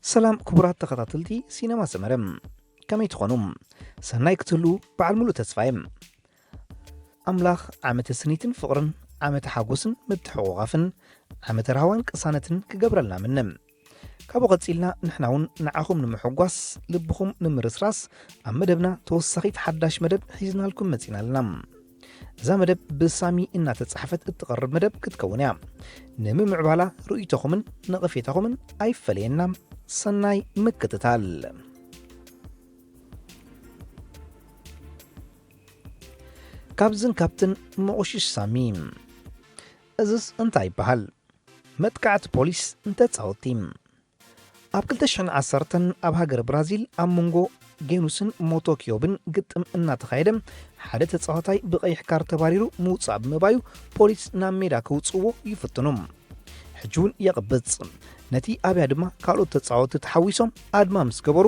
ሰላም ክቡራት ተኸታተልቲ ሲነማ ሰመረ፣ ከመይ ትኾኑ? ሰናይ ክትህሉ በዓል ሙሉእ ተስፋ እየ። ኣምላኽ ዓመተ ስኒትን ፍቕርን፣ ዓመተ ሓጎስን ምትሕቑቓፍን፣ ዓመተ ራህዋን ቅሳነትን ክገብረልና ምነ። ካብኡ ቀጺልና ንሕና እውን ንዓኹም ንምሕጓስ፣ ልብኹም ንምርስራስ፣ ኣብ መደብና ተወሳኺት ሓዳሽ መደብ ሒዝናልኩም መጺና ኣለና። እዛ መደብ ብሳሚ እናተጻሕፈት እትቐርብ መደብ ክትከውን እያ። ንምምዕባላ ርእይቶኹምን ነቐፌታኹምን ኣይፈለየና። ሰናይ ምክትታል። ካብዝን ካብትን መቑሽሽ ሳሚ። እዝስ እንታይ ይበሃል? መጥቃዕቲ ፖሊስ ንተጻወትቲ። ኣብ ክልተ ሽሕን ዓሰርተን ኣብ ሃገር ብራዚል ኣብ መንጎ ጌኑስን ሞቶኪዮብን ግጥም እናተኻየደ፣ ሓደ ተጻዋታይ ብቐይሕ ካርድ ተባሪሩ ምውጻእ ብምባዩ ፖሊስ ናብ ሜዳ ከውጽእዎ ይፍትኑ። ሕጂ እውን የቕብጽ። ነቲ ኣብያ ድማ ካልኦት ተጻወትቲ ተሓዊሶም ኣድማ ምስ ገበሩ፣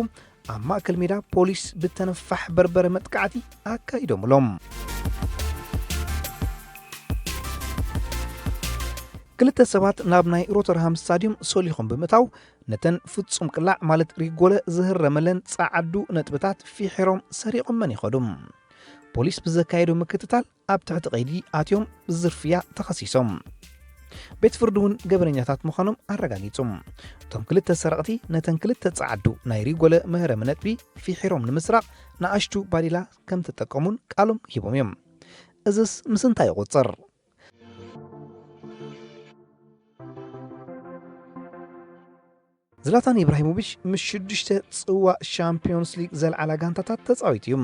ኣብ ማእከል ሜዳ ፖሊስ ብተነፋሕ በርበረ መጥቃዕቲ ኣካይዶምሎም። ክልተ ሰባት ናብ ናይ ሮተርሃም ስታድዩም ሶሊኾም ብምእታው፣ ነተን ፍጹም ቅላዕ ማለት ሪጎለ ዝህረመለን ጸዓዱ ነጥብታት ፊሒሮም ሰሪቖመን ይኸዱ። ፖሊስ ብዘካየዶ ምክትታል ኣብ ትሕቲ ቀይዲ ኣትዮም ብዝርፍያ ተኸሲሶም። ቤት ፍርዲ እውን ገበነኛታት ምዃኖም ኣረጋጊጹ። እቶም ክልተ ሰረቕቲ ነተን ክልተ ጸዓዱ ናይ ሪጎለ መህረሚ ነጥቢ ፊሒሮም ንምስራቕ ንኣሽቱ ባዴላ ከም ተጠቀሙን ቃሎም ሂቦም እዮም። እዝስ ምስ እንታይ ይቑጸር? ዝላታን ኢብራሂሞቪች ምስ ሽዱሽተ ጽዋእ ሻምፒዮንስ ሊግ ዘልዓላ ጋንታታት ተጻዊቱ እዩ።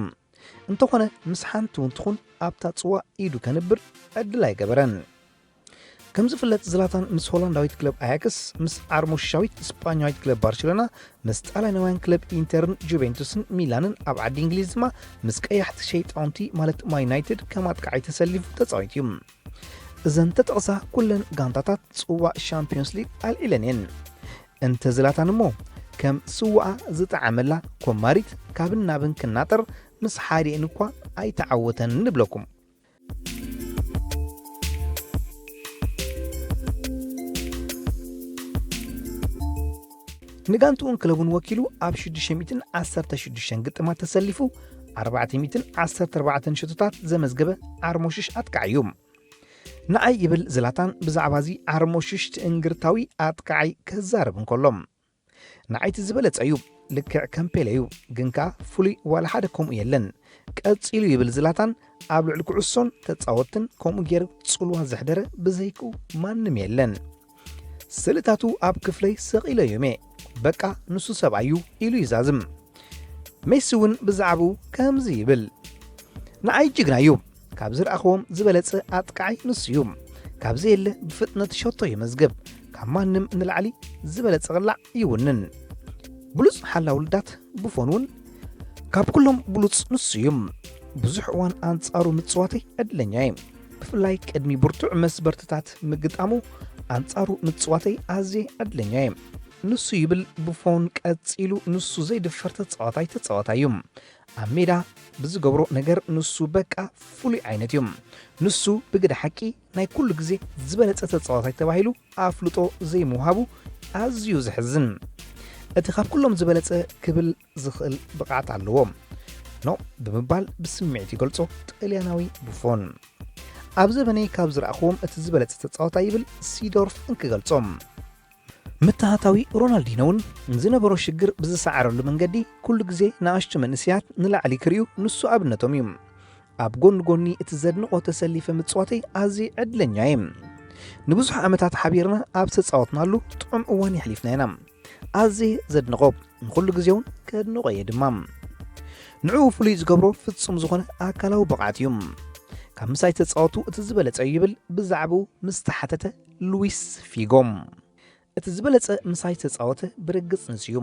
እንተኾነ፣ ምስ ሓንቲ እውን ትኹን ኣብታ ጽዋእ ኢዱ ከንብር ዕድል ኣይገበረን። ከም ዝፍለጥ፣ ዝላታን ምስ ሆላንዳዊት ክለብ ኣያክስ፣ ምስ ዓርሞሽሻዊት ስጳኛዊት ክለብ ባርሴሎና፣ ምስ ጣልያናውያን ክለብ ኢንተርን ጁቬንቱስን ሚላንን፣ ኣብ ዓዲ እንግሊዝ ድማ ምስ ቀያሕቲ ሸይጣውንቲ ማለት ማን ዩናይትድ ከም ኣጥቃዓይ ተሰሊፉ ተጻዊቱ እዩ። እዘን ተጠቕሳ ኩለን ጋንታታት ጽዋእ ሻምፒዮንስ ሊግ ኣልዒለን እየን። እንተ ዝላታን እሞ ከም ስዋኣ ዝጠዓመላ ኮማሪት ካብን ናብን ክናጠር ምስ ሓዲኤን እኳ ኣይተዓወተን ንብለኩም። ንጋንትኡን ክለቡን ወኪሉ ኣብ ሽዱሽተ ሚእትን ዓሰርተ ሽዱሽተን ግጥማት ተሰሊፉ ኣርባዕተ ሚእትን ዓሰርተ ኣርባዕተን ሽቶታት ዘመዝገበ ዓርሞሽሽ ኣጥቃዒ እዩ። ንኣይ ይብል ዝላታን ብዛዕባ እዚ ዓርሞሽሽ ትእንግርታዊ ኣጥቃዓይ ክዛረብ እንከሎ፣ ንዓይ እቲ ዝበለጸ እዩ፣ ልክዕ ከም ፔለ እዩ፣ ግን ከኣ ፍሉይ ዋላ ሓደ ከምኡ የለን። ቀጺሉ ይብል ዝላታን ኣብ ልዕሊ ኩዕሶን ተጻወትን ከምኡ ገይሩ ጽልዋ ዘሕደረ ብዘይክኡ ማንም የለን። ስእልታቱ ኣብ ክፍለይ ሰቒለዮም እየ። በቃ ንሱ ሰብኣይ እዩ ኢሉ ይዛዝም። ሜሲ እውን ብዛዕባኡ ከምዚ ይብል፣ ንዓይ ጅግና እዩ። ካብ ዝረኣኽዎም ዝበለጸ ኣጥቃዓይ ንሱ እዩ። ካብ ዘየለ ብፍጥነት ሸቶ የመዝግብ። ካብ ማንም ንላዕሊ ዝበለጸ ቅላዕ ይውንን። ብሉጽ ሓላው ልዳት ቡፎን እውን ካብ ኩሎም ብሉጽ ንሱ እዩ። ብዙሕ እዋን ኣንጻሩ ምጽዋተይ ዕድለኛ እየ። ብፍላይ ቅድሚ ብርቱዕ መስበርትታት ምግጣሙ ኣንጻሩ ምጽዋተይ ኣዝየ ዕድለኛ እየ። ንሱ ይብል ቡፎን ቀጺሉ፣ ንሱ ዘይድፈር ተጻዋታይ ተጻዋታይ እዩ። ኣብ ሜዳ ብዝገብሮ ነገር ንሱ በቃ ፍሉይ ዓይነት እዩ። ንሱ ብግደ ሓቂ ናይ ኩሉ ግዜ ዝበለጸ ተጻዋታይ ተባሂሉ ኣፍልጦ ዘይምውሃቡ ኣዝዩ ዘሕዝን። እቲ ካብ ኩሎም ዝበለጸ ክብል ዝኽእል ብቕዓት ኣለዎ። ኖ ብምባል ብስምዒት ይገልጾ ጣልያናዊ ቡፎን። ኣብ ዘበነይ ካብ ዝረኣኽዎም እቲ ዝበለጸ ተጻዋታይ ይብል ሲዶርፍ እንክገልጾ። ምትሃታዊ ሮናልዲኖ እውን ንዝነበሮ ሽግር ብዝሰዓረሉ መንገዲ ኩሉ ግዜ ንኣሽቱ መንእሰያት ንላዕሊ ክርእዩ ንሱ ኣብነቶም እዩ። ኣብ ጎኒ ጎኒ እቲ ዘድንቖ ተሰሊፈ ምጽዋተይ ኣዝየ ዕድለኛ እየ። ንብዙሕ ዓመታት ሓቢርና ኣብ ዝተጻወትናሉ ጥዑም እዋን የሕሊፍና ኢና። ኣዝየ ዘድንቖ፣ ንኹሉ ግዜ እውን ከድንቖ እየ ድማ። ንዕኡ ፍሉይ ዝገብሮ ፍጹም ዝኾነ ኣካላዊ ብቕዓት እዩ። ካብ ምሳይ ተጻወቱ እቲ ዝበለጸ እዩ ይብል ብዛዕባኡ ምስ ተሓተተ ሉዊስ ፊጎ። እቲ ዝበለጸ ምሳይ ዝተጻወተ ብርግጽ ንሱ እዩ።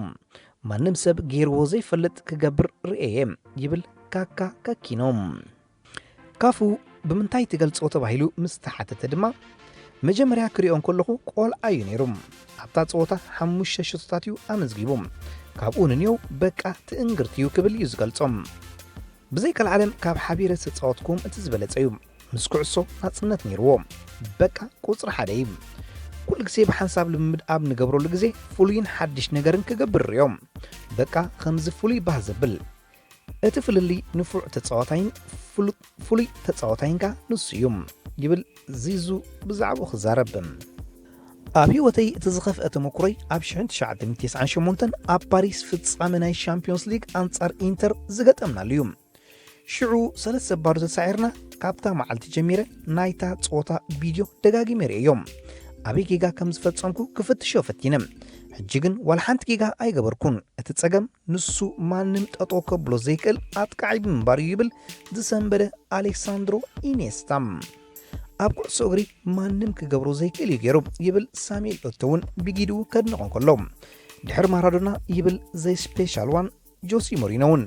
ማንም ሰብ ገይርዎ ዘይፈልጥ ክገብር ርእየ እየ ይብል ካካ ካኪኖ። ካፉ ብምንታይ ትገልጾ ተባሂሉ ምስ ተሓተተ ድማ፣ መጀመርያ ክሪኦ እንከለኹ ቆልዓ እዩ ነይሩ። ኣብታ ጸወታ ሓሙሽተ ሸቶታት እዩ ኣመዝጊቡ። ካብኡ ንንየው በቃ ትእንግርት እዩ ክብል እዩ ዝገልጾ። ብዘይቀልዓለም ካብ ሓቢረ ዝተጻወትኩም እቲ ዝበለጸ እዩ። ምስ ኩዕሶ ናጽነት ነይርዎ። በቃ ቁጽሪ ሓደ እዩ። ኩሉ ግዜ ብሓንሳብ ልምምድ ኣብ ንገብረሉ ግዜ ፍሉይን ሓድሽ ነገርን ክገብር ርእዮም። በቃ ከምዚ ፍሉይ ባህ ዘብል። እቲ ፍልልይ ንፉዕ ተጻዋታይን ፍሉ-፣ ፍሉይ ተጻዋታይን ከኣ ንሱ እዩ፣ ይብል ዚዙ ብዛዕባኡ ክዛረብ። ኣብ ህይወተይ እቲ ዝኸፍአ ተመኩሮይ ኣብ ሽሕን ትሽዓተ ሚእትን ተስዓን ሸሞንተን ኣብ ፓሪስ ፍጻመ ናይ ሻምፒዮንስ ሊግ ኣንጻር ኢንተር ዝገጠምናሉ እዩ። ሽዑ ሰለስተ ባዶ ተሳዒርና፣ ካብታ መዓልቲ ጀሚረ ናይታ ጸወታ ቪድዮ ደጋጊመ ርእየዮ። ኣበይ ጌጋ ከም ዝፈጸምኩ ክፍትሾ ፈቲነ። ሕጂ ግን ዋላ ሓንቲ ጌጋ ኣይገበርኩን። እቲ ጸገም ንሱ ማንም ጠጠው ከብሎ ዘይክእል ኣጥቃዓይ ብምንባሩ እዩ፣ ይብል ዝሰንበደ ኣሌክሳንድሮ ኢኔስታ። ኣብ ኩዕሶ እግሪ ማንም ክገብሮ ዘይክእል እዩ ገይሩ፣ ይብል ሳሙኤል ኦቶ እውን ብጊድኡ ከድንቖ እንከሎ። ድሕሪ ማራዶና ይብል ዘይ ስፔሻል ዋን ጆሲ ሞሪኖ እውን።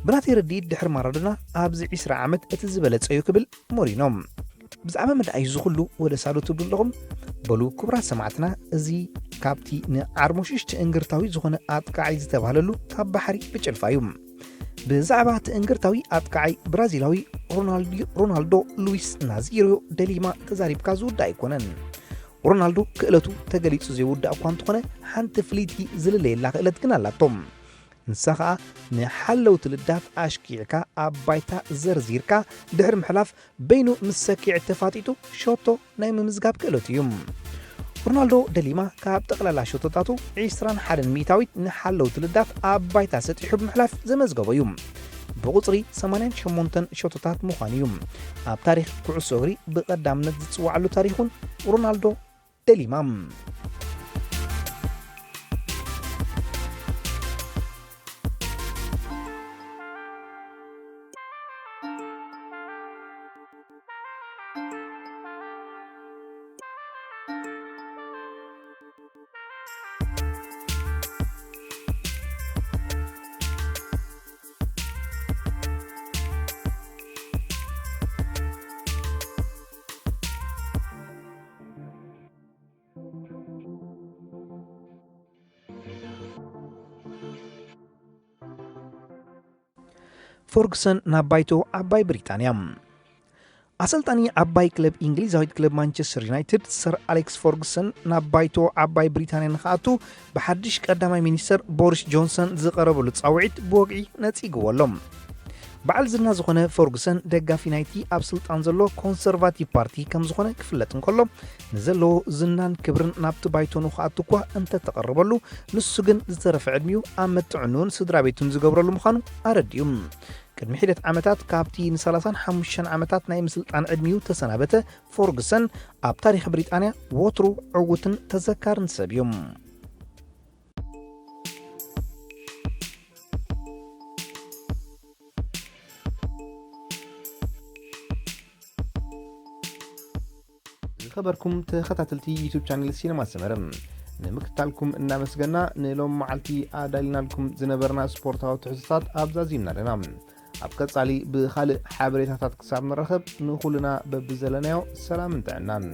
ብናተይ ርድኢት ድሕሪ ማራዶና ኣብዚ ዕስራ ዓመት እቲ ዝበለጸ እዩ ክብል ሞሪኖ። ብዛዕባ መን ደኣ እዩ እዚ ኩሉ ወደ ሳሉ ትብሉ ኣለኹም? በሉ ክቡራት ሰማዕትና፣ እዚ ካብቲ ንዓርሞሽሽ ትእንግርታዊ ዝኾነ ኣጥቃዓይ ዝተባህለሉ ካብ ባሕሪ ብጭልፋ እዩ። ብዛዕባ ትእንግርታዊ ኣጥቃዓይ ብራዚላዊ ሮናልዲ-፣ ሮናልዶ ሉዊስ ናዚሪዮ ደሊማ ተዛሪብካ ዝውዳእ ኣይኮነን። ሮናልዶ ክእለቱ ተገሊጹ ዘይውዳእ እኳ እንተኾነ፣ ሓንቲ ፍልይቲ ዝልለየላ ክእለት ግን ኣላቶ። ንሳ ኸኣ ንሓለውቲ ልዳት ኣሽኪዕካ ኣብ ባይታ ዘርዚርካ ድሕሪ ምሕላፍ በይኑ ምስ ሰኪዕ ተፋጢጡ ሸቶ ናይ ምምዝጋብ ክእለቱ እዩ። ሮናልዶ ደሊማ ካብ ጠቕላላ ሸቶታቱ ዕስራን ሓደን ሚእታዊት ንሓለውቲ ልዳት ኣብ ባይታ ሰጢሑ ብምሕላፍ ዘመዝገቦ እዩ። ብቑጽሪ ሰማንያን ሸሞንተን ሸቶታት ምዃኑ እዩ። ኣብ ታሪኽ ኩዕሶ እግሪ ብቐዳምነት ዝጽዋዓሉ ታሪኽ እውን ሮናልዶ ደሊማ። ፎርግሰን ናብ ባይቶ ዓባይ ብሪጣንያ። ኣሰልጣኒ ዓባይ ክለብ እንግሊዛዊት ክለብ ማንቸስተር ዩናይትድ ሰር ኣሌክስ ፎርግሰን ናብ ባይቶ ዓባይ ብሪጣንያ ንኽኣቱ ብሓድሽ ቀዳማይ ሚኒስተር ቦሪስ ጆንሰን ዝቐረበሉ ጻውዒት ብወግዒ ነጺግዎ ኣሎ። በዓል ዝና ዝኾነ ፎርግሰን ደጋፊ ናይቲ ኣብ ስልጣን ዘሎ ኮንሰርቫቲቭ ፓርቲ ከም ዝኾነ ክፍለጥ እንከሎ፣ ንዘለዎ ዝናን ክብርን ናብቲ ባይቶ ንኽኣቱ እኳ እንተተቐረበሉ፣ ንሱ ግን ዝተረፈ ዕድሚኡ ኣብ መጥዕኑን ስድራ ቤቱን ዝገብረሉ ምዃኑ ኣረዲኡ። ቅድሚ ሒደት ዓመታት ካብቲ ንሰላሳን ሓሙሽተን ዓመታት ናይ ምስልጣን ዕድሚኡ ተሰናበተ ፎርግሰን፣ ኣብ ታሪኽ ብሪጣንያ ወትሩ ዕዉትን ተዘካርን ሰብ እዩ። ዝኸበርኩም ተኸታተልቲ ዩቱብ ቻነል ሲነማ ሰመረ፣ ንምክትታልኩም እናመስገና፣ ንሎም መዓልቲ ኣዳሊናልኩም ዝነበርና ስፖርታዊ ትሕዝቶታት ኣብዛዚምና ኣለና። ኣብ ቀጻሊ ብኻልእ ሓበሬታታት ክሳብ ንራኸብ፣ ንኹልና በብዘለናዮ ሰላምን ጥዕናን።